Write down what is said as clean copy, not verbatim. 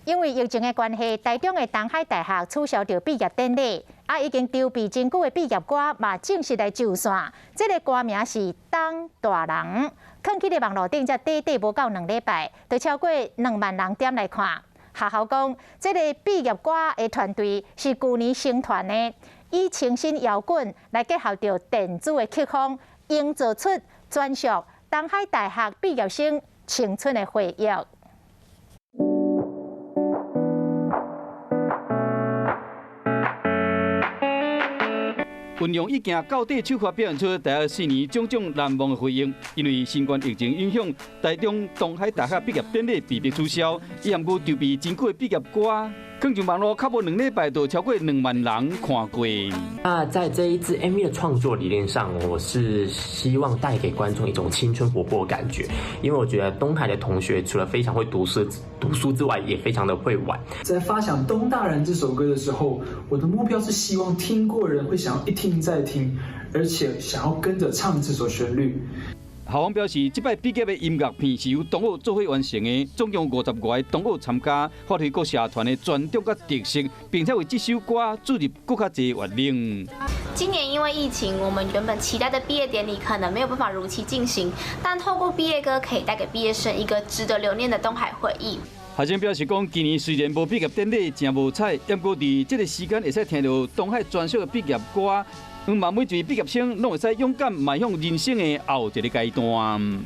因為疫情的關係，台中的東海大學取消著畢業典禮，啊，已經籌備真久的畢業歌嘛正式來上線。這个歌名是《東大人》，囥佇咧網路頂才短短無夠2禮拜，就超過2萬人點來看。學校講，這个畢業歌的團隊是舊年成團的，以清新搖滾來結合著電子的曲風，營造出專屬東海大學畢業生青春的回憶。運用一鏡到底手法表現出大學4年種種難忘的回憶。因為新冠疫情影響，台中東海大學畢業典禮被迫取消，伊毋過籌備真久的畢業歌，囥上網路，較無2禮拜就超過2萬人看過。那在這一支 MV 的創作理念上，我是希望帶給觀眾一種青春活潑的感覺，因為我覺得東海的同學除了非常會讀書之外，也非常的會玩。在發想《東大人》這首歌的時候，我的目標是希望聽過人會想要一聽再聽，而且想要跟着唱這首旋律。校方表示，這擺畢業的音樂片是由同學做伙完成的，總共50外个同學參加，發揮各社團的專長佮特色，並且為這首歌注入閣較濟活力。今年因為疫情，我們原本期待的畢業典禮可能沒有辦法如期進行，但透過畢業歌可以帶給畢業生一個值得留念的東海回憶。學生表示講，今年雖然無畢業典禮，誠無彩，毋過佇這个時間會使聽著東海專屬的畢業歌，希望每一位畢業生攏會使勇敢邁向人生的後一个階段。